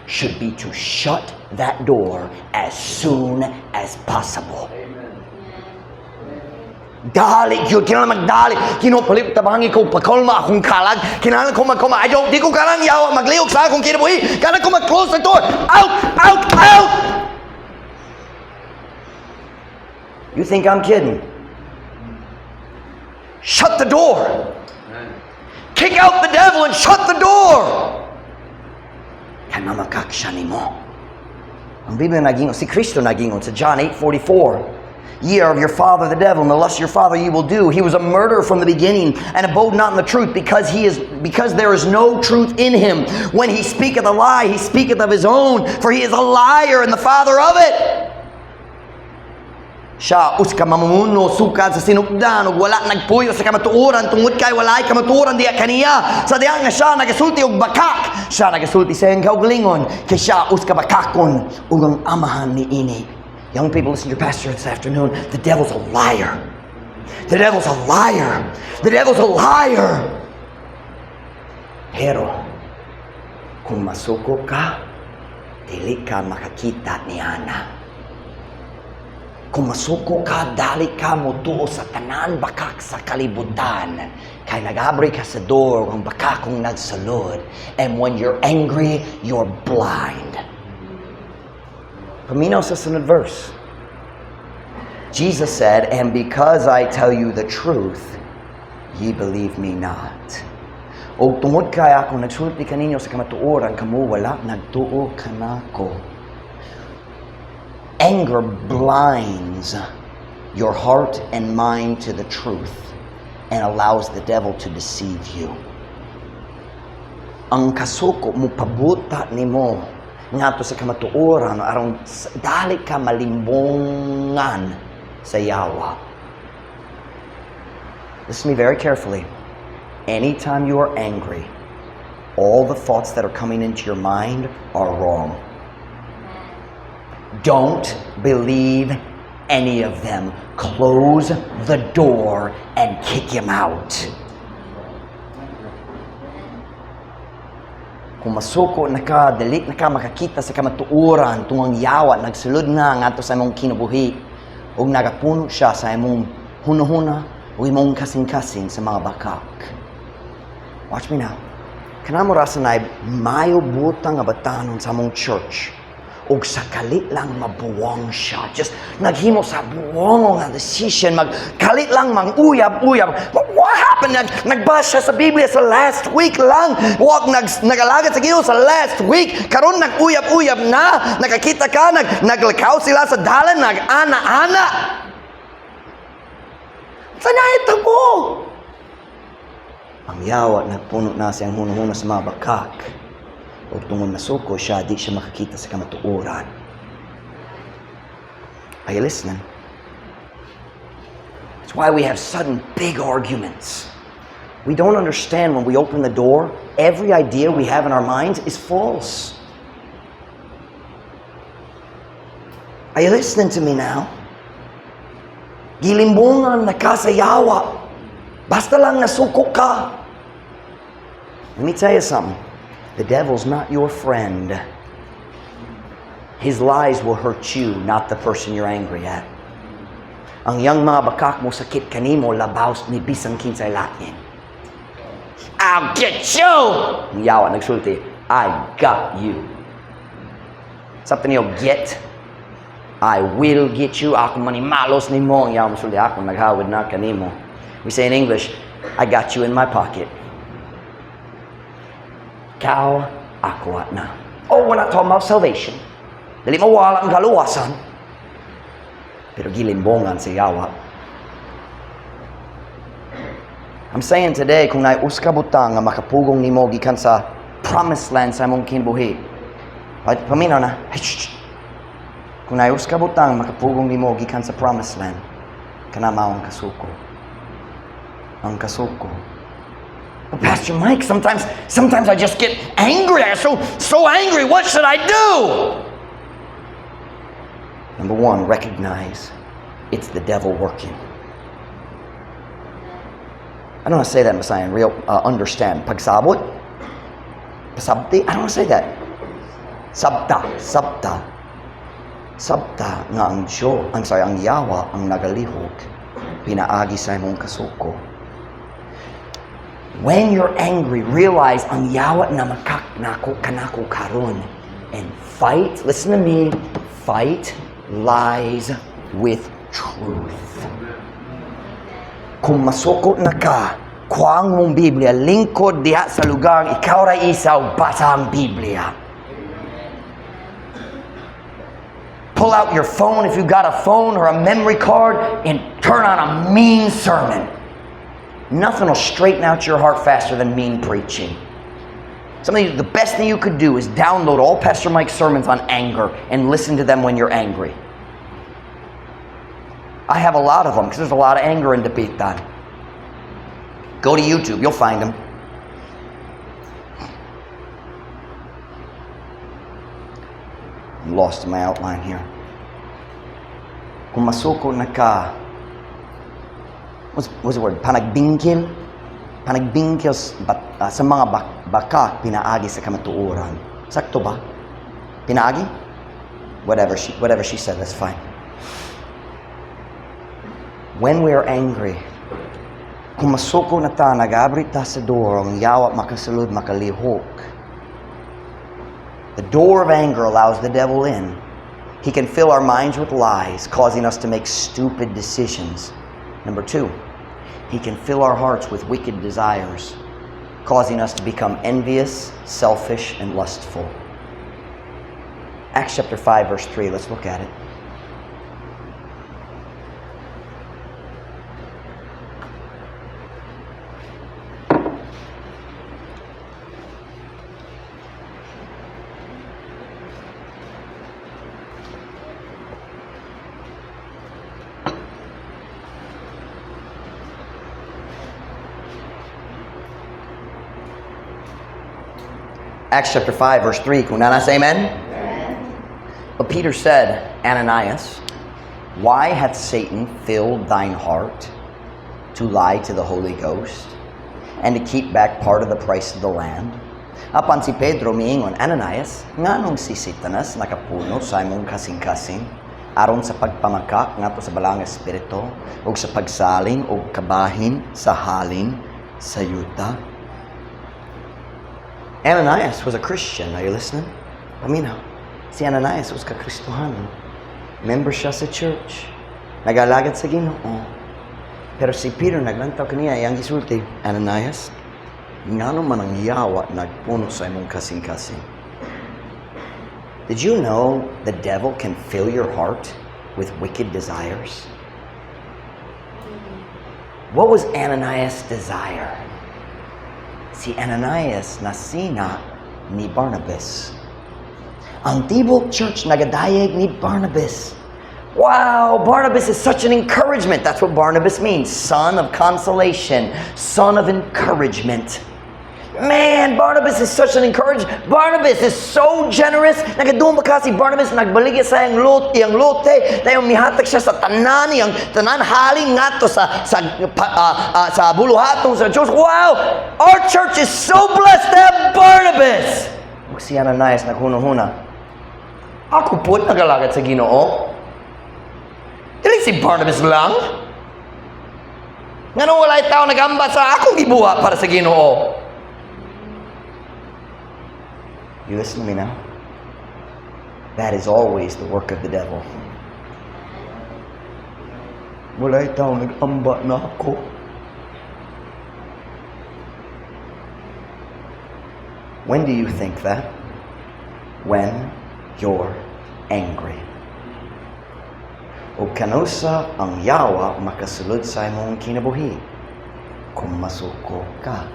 should be to shut that door as soon as possible. Dali gyud, kinahanglan magdali. Ginoo, palihog tabangi ko pakalma akong kalag. Kinahanglan ko magkalma. I don't, di ko ganahang yawa maglihok sa akong kinabuhi. Ganahan ko mag-close the door. Out, out, out. You think I'm kidding? Shut the door. Kick out the devil and shut the door. Kay mamakak siya nimo. Ang Biblia nagingon, si Kristo nagingon sa John 8:44, "Ye are of your father the devil, and the lust of your father ye will do. He was a murderer from the beginning, and abode not in the truth, because there is no truth in him. When he speaketh a lie, he speaketh of his own, for he is a liar and the father of it." Siya usa ka mamumuno sukad sa sinugdan ug wala nagpuyo sa kamatuoran tungod kay walay kamatuoran diha kaniya. Sa diha nga siya nagasulti og bakak, siya nagasulti sa iyang kaugalingon kay siya usa ka bakakon ug ang amahan niini. Young people, listen to your pastor this afternoon. The devil's a liar. The devil's a liar. The devil's a liar. Pero, kung masuko ka, dili ka makakita ni ana. Kung masuko ka, dali ka motuo sa tanan bakak sa kalibutan. Kay nagabri ka sa door kung bakakong nagsulod. And when you're angry, you're blind. Paminaw sa sunod verse. Jesus said, "And because I tell you the truth, ye believe me not." Og tungod kay ako nagsulti kaninyo sa kamatuoran, kamo wala nagtuo kanako. Anger blinds your heart and mind to the truth and allows the devil to deceive you. Ang kasuko mo pabuta nimo ngadto sa kamatuoran aron dali ka malimbongan sa yawa. Listen to me very carefully. Anytime you are angry, all the thoughts that are coming into your mind are wrong. Don't believe any of them. Close the door and kick him out. Kung masuko na ka, dili na ka makakita sa kamatuoran tungong yawa nagsulod na ngadto sa imong kinabuhi ug nagapuno siya sa imong hunahuna ug imong kasing-kasing sa mga bakak. Watch me now. Kanamo ra sa naay mayo butang nga batanon sa among church ug sa kalit lang mabuwang siya. Just naghimo sa buwang nga decision, magkalit lang mang-uyab-uyab. But what happened? Nagbasa siya sa Biblia sa last week lang. Wag nagalagad sa Ginoo sa last week. Karon nag-uyab-uyab na. Nakakita ka, naglakaw sila sa dalan, nag-ana-ana. Sa nahitabo? Ang yawa nagpuno na siyang hunahuna sa mga bakak. Ug tungod masuko siya, di siya makakita sa kamatuoran. Are you listening? It's why we have sudden big arguments. We don't understand when we open the door, every idea we have in our minds is false. Are you listening to me now? Gilimbungan na ka sa yawa. Basta lang nasuko ka. Let me tell you something. The devil's not your friend. His lies will hurt you, not the person you're angry at. Ang iyang mga bakak mosakit kanimo labaw ni bisan kinsay lain. "I'll get you!" Ang yawa nagsulti, "I got you." Sabta niyo, "Get." "I will get you." "Ako manimalos nimo." Ang yawa mosulti, "Ako naghawid na kanimo." We say in English, "I got you in my pocket." Ikaw, ako na. Oh, we're not talking about salvation. Dili mawala ang kaluwasan. Pero gilimbongan sa yawa. I'm saying today, kung naay usa ka butang nga makapugong nimo gikan sa promised land sa imong kinabuhi. Paminaw na. Hey, shh, shh. Kung naay usa ka butang makapugong nimo gikan sa promised land, kana mao ang kasuko. Ang kasuko. "But Pastor Mike, sometimes I just get angry. I'm so, so angry. What should I do?" Number one, recognize it's the devil working. I don't want to say that in Visayan. Real understand. Pagsabot? Pasabti? I don't want to say that. Sabta. Sabta. Sabta nga ang Diyo, I'm sorry, ang yawa ang nagalihok pinaagi sa imong kasuko. When you're angry, realize ang yawa na makak nako kanako karon and fight, listen to me, fight lies with truth. Kung masuko na ka, kuha ang mong Biblia, lingkod diha sa lugar, ikaw ra isa, basa ang Biblia. Pull out your phone if you got a phone or a memory card and turn on a mean sermon. Nothing will straighten out your heart faster than mean preaching. Something, the best thing you could do is download all Pastor Mike's sermons on anger and listen to them when you're angry. I have a lot of them because there's a lot of anger in Dapitan. Go to YouTube, you'll find them. I'm lost in my outline here. Kung masuko na ka, what's the word? Panagbingkil? Panagbingkil sa mga bakak pinaagi sa kamatuoran. Sakto ba? Pinaagi? Whatever she said, that's fine. When we are angry, kung masuko na ta, nag-abri ta sa door, ang yawa makasulod, makalihok. The door of anger allows the devil in. He can fill our minds with lies, causing us to make stupid decisions. Number two, he can fill our hearts with wicked desires, causing us to become envious, selfish, and lustful. Acts chapter 5, verse 3. Let's look at it. Acts chapter 5, verse 3. Kung naa na, say amen. But Peter said, "Ananias, why hath Satan filled thine heart to lie to the Holy Ghost and to keep back part of the price of the land?" Apan si Pedro miingon, "Ananias, nganong si Satanas nakapuno sa imong kasing-kasing aron sa pagpamakak ngadto sa Balaang Espiritu ug sa pagsalin og kabahin sa halin sa yuta?" Ananias was a Christian. Are you listening? Paminaw. Si Ananias was ka-Kristohanon. Member siya sa church. Nagalagad sa Ginoo. Pero si Peter naglantaw kaniya, iyang gisulti, "Ananias, ngano man ang yawa nagpuno sa imong kasing-kasing?" Did you know the devil can fill your heart with wicked desires? What was Ananias' desire? Si Ananias nasina ni Barnabas. Ang tibok church nagadayeg ni Barnabas. "Wow, Barnabas is such an encouragement." That's what Barnabas means. Son of consolation, son of encouragement. Man, Barnabas is such an encouragement. Barnabas is so generous. Nakadungog ba ka si Barnabas nagbaligya sa iyang lot, iyang lote, dayon mihatag siya sa tanan, iyang tanan halin ngadto sa buluhaton sa Diyos. Wow! Our church is so blessed to have Barnabas. Ug si Ananias naghuna-huna. Ako pod nagalagad sa Ginoo. Dili si Barnabas lang. Ngano walay tao nagamba sa akong gibuhat para sa Ginoo? You listen to me now? That is always the work of the devil. Walay tao nag-amba nako. When do you think that? When you're angry. O kanusa ang yawa makasulod sa imong kinabuhi kung masuko ka.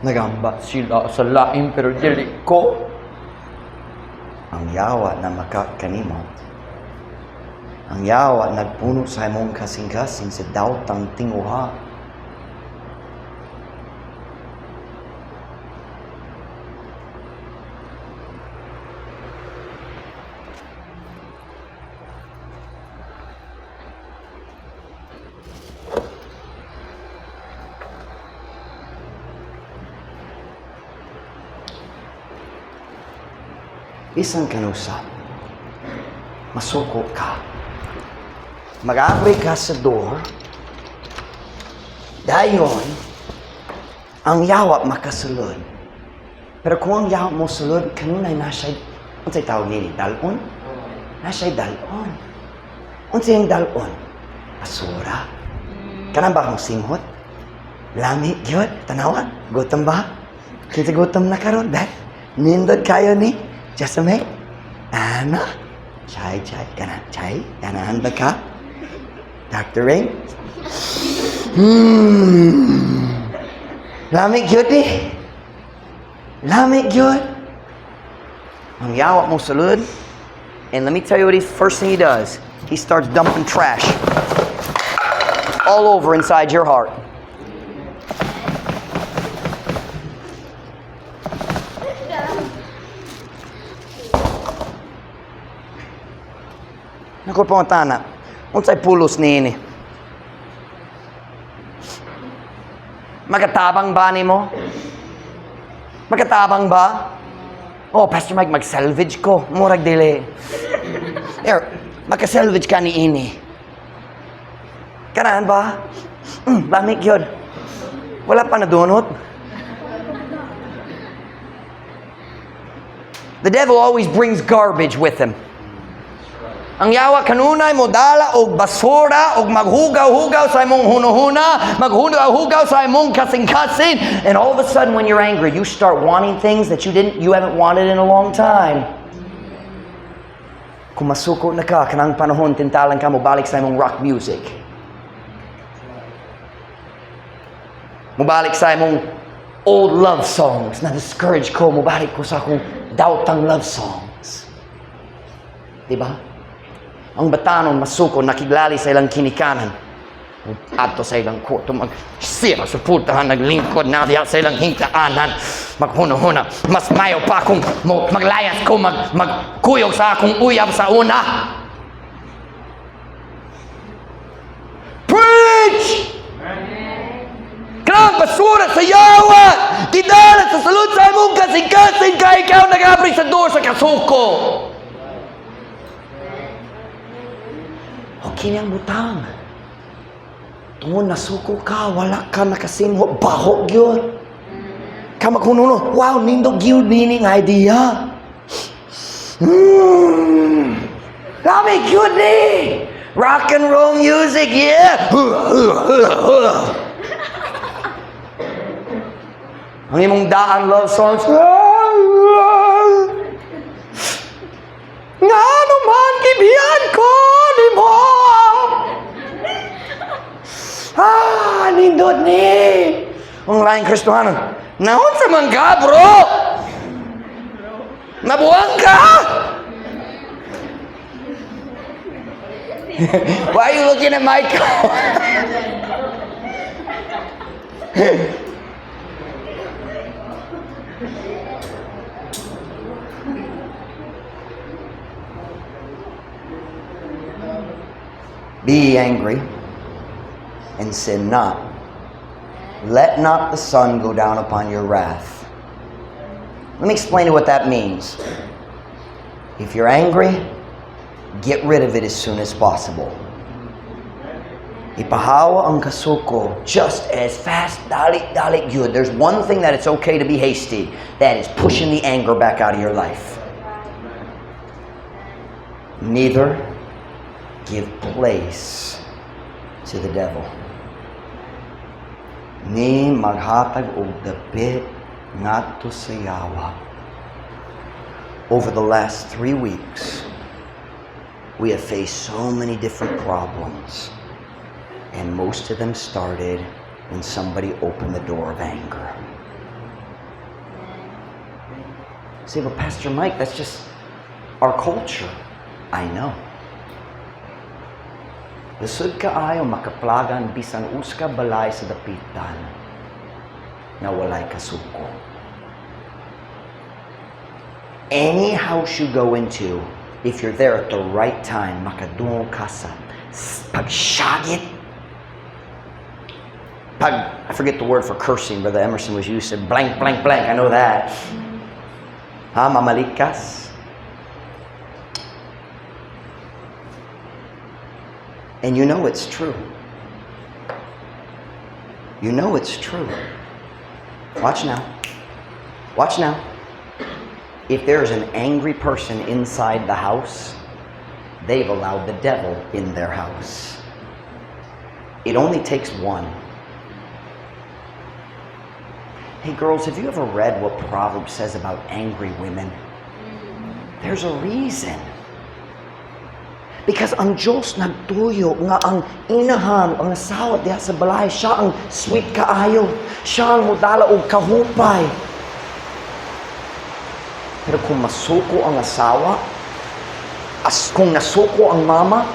Nagamba sila sa lain pero dili ko. Ang yawa na makakanimo. Ang yawa nagpuno sa imong kasing-kasing sa daotang tinguha. Bisan kanusa, masuko ka. Mag-abri ka sa door, dayon, ang yawa makasulod. Pero kung ang yawa mo sulod, kanunay na siya, unsay tawag nini, dalon? Na siya'y dalon. Unsay ang dalon? Basura. Kanang ba akong simhot? Lami, gyud, tanawa, gutom ba? Kinsa gutom na karon, dad? Nindot kayo ni? Jesame? Ana? Chay, chay, kana, chay, ganahan ba ka? Dr. Ring? Lami gyud eh. Lami gyud. Ang yawa mo sulod. And let me tell you what he first thing he does. He starts dumping trash all over inside your heart. Naku, pangutana. Unsay pulos niini? Makatabang ba nimo? Makatabang ba? Oh, Pastor Mike, mag-salvage ko. Murag dili. Here, makasalvage ka ni ini. Kanahan ba? Lamig yun. Wala pa nadunot. The devil always brings garbage with him. Ang yawa kanunay mo dala og basura og maghugaw-hugaw sa imong hunuhuna, maghugaw-hugaw sa imong kasing-kasing, and all of a sudden when you're angry, you start wanting things that you haven't wanted in a long time. Kung masuko na ka, kanang panahon tintalan ka mo balik sa imong rock music. Mobalik sa imong old love songs. Na discourage ko, mobalik ko sa akong daotang love songs. Diba? Ang batanon masuko, nakiglali sa ilang kinikanan. Adto sa ilang kwarto, magsira sa pultahan, naglingkod na diha sa ilang hintaanan. Maghuno-huna, mas mayo pa akong maglayas ko, magkuyog sa akong uyab sa una. Preach! Kanang basura sa yawa! Gidala sa sulod sa imong kasing-kasing kay ikaw nag-abri sa door sa kasuko. Okay niyang butang. Tungod nasuko ka, wala ka nakasimho, baho gyud. Ka maghununo, wow, nindot gyud nini nga idea. Lami gyud ni. Rock and roll music, yeah. Ang imong daan love songs. Ngano man gibiyan ko nimo. Ah, nindot ni. Ang laing Kristohanon. Naunsa man ka, bro? Nabuang ka? Why are you looking at my car? Be ye angry and sin not. Let not the sun go down upon your wrath. Let me explain to you what that means. If you're angry, get rid of it as soon as possible. Ipahawa ang kasuko just as fast, dali, dali, good. There's one thing that it's okay to be hasty. That is pushing the anger back out of your life. Neither give place to the devil. Ni maghatag og dapit ngadto sa yawa. Over the last 3 weeks, we have faced so many different problems. And most of them started when somebody opened the door of anger. Say, "But Pastor Mike, that's just our culture." I know. Lisod kaayo makaplagan bisan usa ka balay sa Dapitan na walay kasuko. Any house you go into, if you're there at the right time, makadungog ka sa pagsyagit. Pag, I forget the word for cursing, Brother Emerson was used, said blank, blank, blank. I know that. Ha, mamalikas. And you know it's true. You know it's true. Watch now. Watch now. If there's an angry person inside the house, they've allowed the devil in their house. It only takes one. Hey girls, have you ever read what Proverbs says about angry women? There's a reason. Because ang Diyos nagtuyo nga ang inahan, ang asawa diha sa balay, siya ang sweet kaayo. Siya ang mudala og kahupay. Pero kung masuko ang asawa, as kung nasuko ang mama,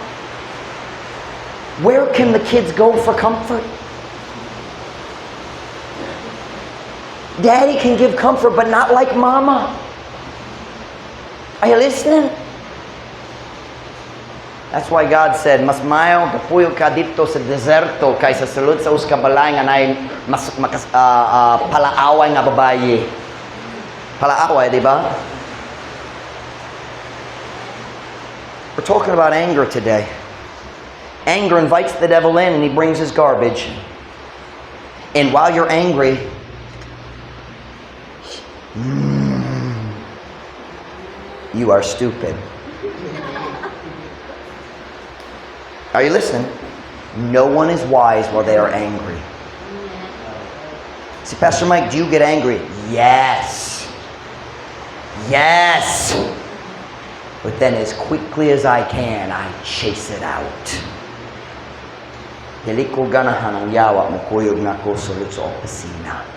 where can the kids go for comfort? Daddy can give comfort, but not like mama. Are you listening? That's why God said, "Mas mayo kapuyo ka didto sa deserto kaysa sulod sa usa ka balay nga naay mas makas, palaaway nga babaye." Palaaway, di ba? We're talking about anger today. Anger invites the devil in and he brings his garbage. And while you're angry, you are stupid. Are you listening? No one is wise while they are angry. See, "Pastor Mike, do you get angry?" Yes. Yes. But then as quickly as I can, I chase it out. Dili ko ganahan ang yawa mo kuyog nako sulod sa opisina.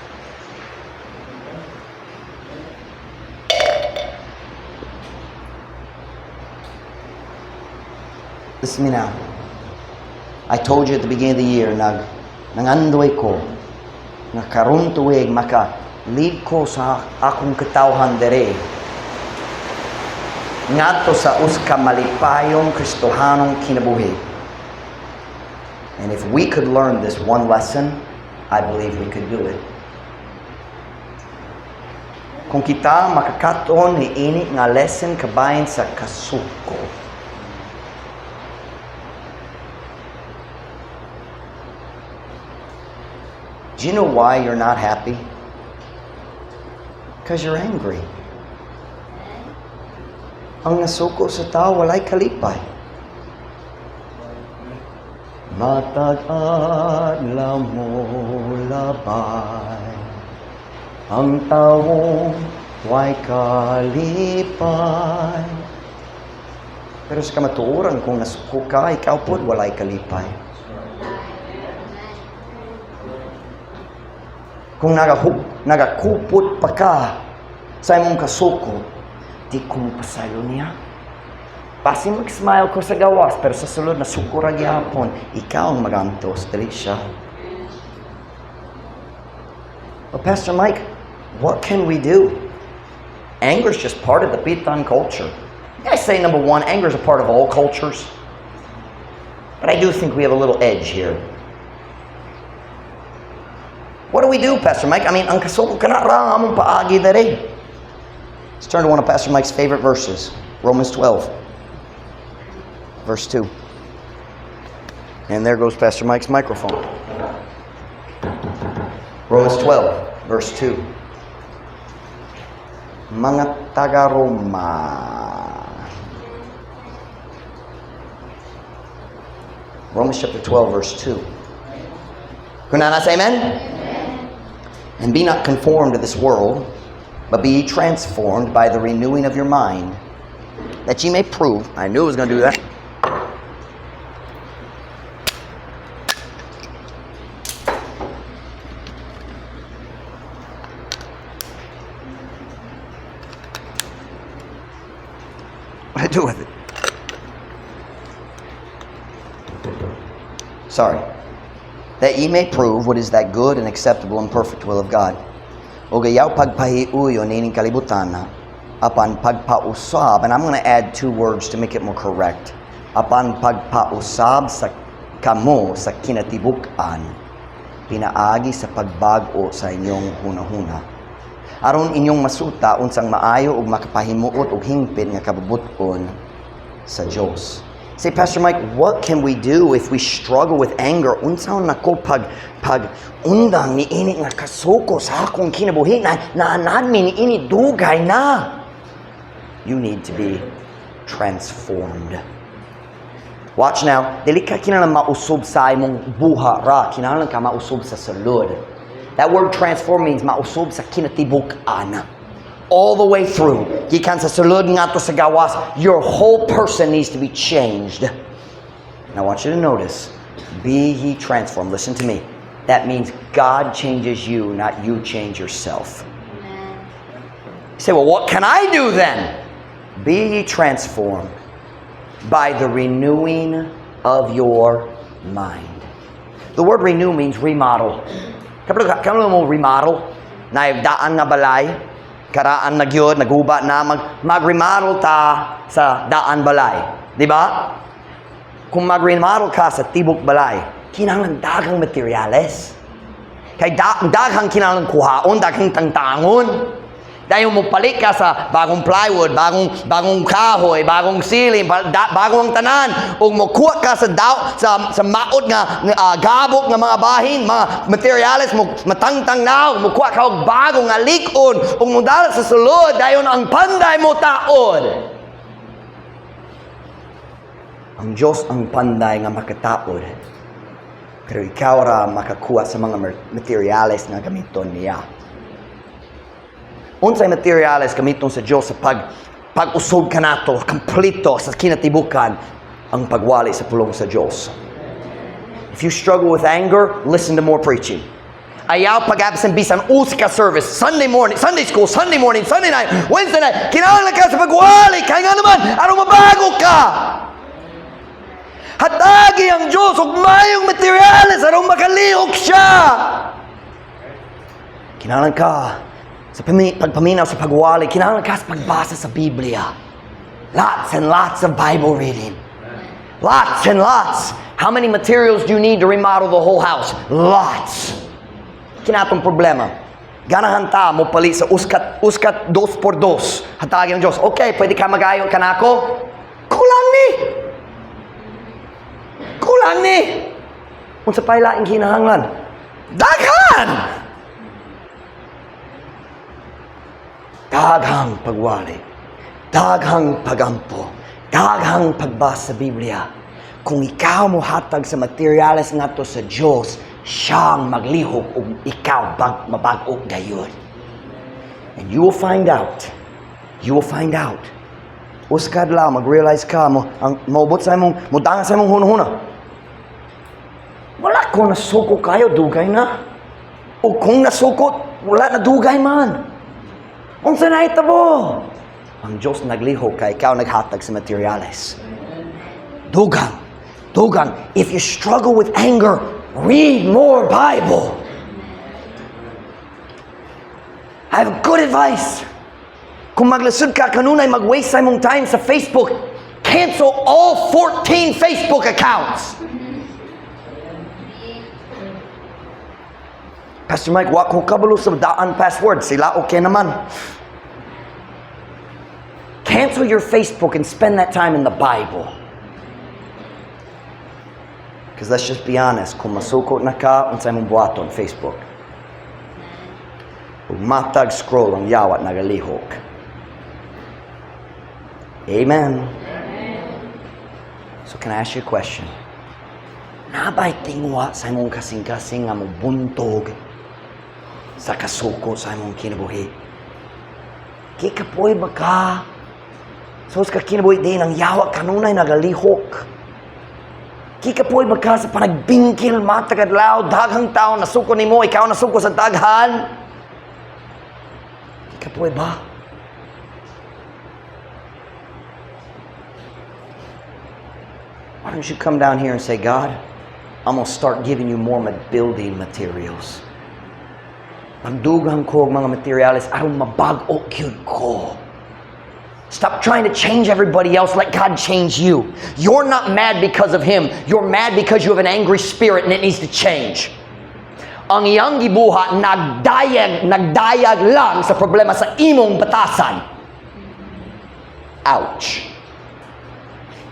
Listen to me now. I told you at the beginning of the year, nangandoy ko, nga karon tuig maka lead ko sa akong katawhan dere ngadto sa usa ka malipayong Kristohanong kinabuhi. And if we could learn this one lesson, I believe we could do it. Kung kita makakaton ni ini nga lesson kabahin sa kasuko. Do you know why you're not happy? Because you're angry. Ang nasuko sa tao, walay kalipay. Matag adlaw mo labay, ang taong way kalipay. Pero sa kamatuoran, kung nasuko ka, ikaw pod walay kalipay. Kung nagakupot pa ka sa imong kasuko, di ko mo pasaylo niya. Basi mag-smile ko sa gawas, pero sa sulod nasuko ra gyapon. Ikaw ang magantos, dili siya. Well, Pastor Mike, what can we do? Anger is just part of the Dapitan culture. I say, number one, anger is a part of all cultures. But I do think we have a little edge here. What do we do, Pastor Mike? I mean, ang kasuko kana ra ang among paagi dere. Let's turn to one of Pastor Mike's favorite verses, Romans 12, verse 2. And there goes Pastor Mike's microphone. Romans 12, verse 2. Mga taga-Roma. Romans chapter 12, verse 2. Kung naa na, say amen? "And be not conformed to this world, but be ye transformed by the renewing of your mind, that ye may prove." I knew it was going to do that. What I do with it? Sorry. "That ye may prove what is that good and acceptable and perfect will of God." Ug ayaw pagpahiuyon niining kalibutan, apan pagpausab, and I'm going to add two words to make it more correct. Apan pagpausab sa kamo sa kinatibuk-an, pinaagi sa pagbag-o sa inyong hunahuna. Aron inyong masuta unsang maayo ug makapahimuot ug hingpit nga kabubut-on sa Dios. Say, "Pastor Mike, what can we do if we struggle with anger? Unsaon nako pag undang ni ini nga kasuko sa akong kinabuhi na naanad mi ni ini dugay na?" You need to be transformed. Watch now. Dili ka kinahanglan mausob sa imong buha ra. Kinahanglan ka mausob sa sulod. That word "transform" means mausob sa kinatibuk-an. All the way through. Gikan sa sulod ngadto sa gawas, your whole person needs to be changed. And I want you to notice, "Be ye transformed." Listen to me. That means God changes you, not you change yourself. You say, "Well, what can I do then?" "Be ye transformed by the renewing of your mind." The word "renew" means remodel. Kabalo mo remodel? Na daan nga balay, karaan na gyud, naguba na, mag-remodel ta sa daan balay. Di ba? Kung mag-remodel ka sa tibok balay, kinahanglan daghang materyales. Kay daghang kinahanglan kuhaon, daghang tangtangon. Dayon mo palit ka sa bagong plywood, bagong kahoy, bagong ceiling, bagong tanan. Ug mokuha ka sa daw, sa maot nga gabok nga mga bahin, mga materyales mo matangtang na, mokuha ka og bagong nga lik-on ug modala sa sulod, dayon ang panday mo taod. Ang Diyos ang panday nga makataod. Pero ikaw ra makakuha sa mga materyales nga gamiton niya. Unsay materyales gamiton sa Diyos sa pag-usog kanato kompleto sa kinatibukan? Ang pagwali sa pulong sa Diyos. If you struggle with anger, listen to more preaching. Ayaw pag-absent bisan usa ka service. Sunday morning, Sunday school, Sunday morning, Sunday night, Wednesday night. Kinahanglan ka sa pagwali. Kaya nga naman, aron mabago ka. Hatagi ang Diyos og mayong materyales aron makalihok siya. Kinahanglan ka sa pagpaminaw sa pagwali, kinahanglan ka sa pagbasa sa Biblia. Lots and lots of Bible reading. Lots and lots. How many materials do you need to remodel the whole house? Lots. Kinatong problema. Ganahan ta mo palit sa uskat uskat dos por dos. Hatagi ang Diyos. "Okay, pwede ka magayo kanako? Kulang ni. Kulang ni. Unsa pa laing kinahanglan?" Daghan! Daghang pagwali. Daghang pagampo. Daghang pagbasa sa Biblia. Kung ikaw mo hatag sa materyales ngadto sa Diyos, siyang maglihok ug ikaw mabag-o gayud. And you will find out. You will find out. Usa ka adlaw, mag-realize ka, mo, ang, maubot sa imong, mudangan sa imong hunahuna. "Wala ko nasuko kayo, dugay na. O kung nasukot, wala na dugay man. Unsa na itabo?" Ang Diyos naglihok kay ikaw naghatag sa materyales. Dugang. Dugang. If you struggle with anger, read more Bible. I have good advice. Kung maglasud ka kanunay mag-waste sa imong time sa Facebook, Cancel all 14 Facebook accounts. Pastor Mike, wa ko kabalo sa daan password. Sila okay naman. Cancel your Facebook and spend that time in the Bible. Because let's just be honest, kung masuko na ka, unsay mong buhaton? Facebook. Ug matag scroll ang yawa nagalihok. Amen. So can I ask you a question? Naa bay tingwa sa imong kasing-kasing nga mobuntog sa kasuko sa imong kinabuhi? Gikapoy ba ka? So sa kinabuhi diin ang yawa kanunay nagalihok. Gikapoy ba ka sa panagbingkil matag adlaw, daghang tao nasuko nimo, ikaw nasuko sa daghan? Gikapoy ba? Why don't you come down here and say, "God, I'm going to start giving you more building materials. Magdugang ko og mga materials aron mabag-o gyud ko." Stop trying to change everybody else. Let God change you. You're not mad because of him. You're mad because you have an angry spirit and it needs to change. Ang iyang gibuhat, nagdayag lang sa problema sa imong batasan. Ouch.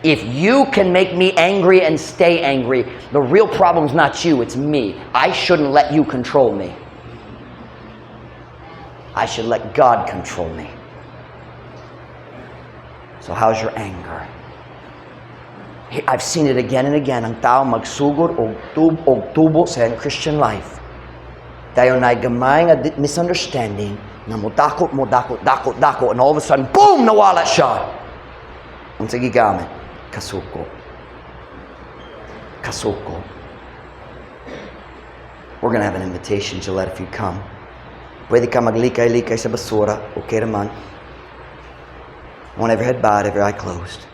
If you can make me angry and stay angry, the real problem's not you, it's me. I shouldn't let you control me. I should let God control me. So how's your anger? I've seen it again and again. Ang tao magsugod og tubo sa iyang Christian life. Dayon naay gamay nga misunderstanding na mo dako, mo dako, dako, dako, and all of a sudden, boom, nawala siya. Unsa gigamit? Kasuko. Kasuko. We're gonna have an invitation, Gillette, if you come. Pwede ka maglikay-likay sa basura. Okay naman. I want every head bowed, every eye closed.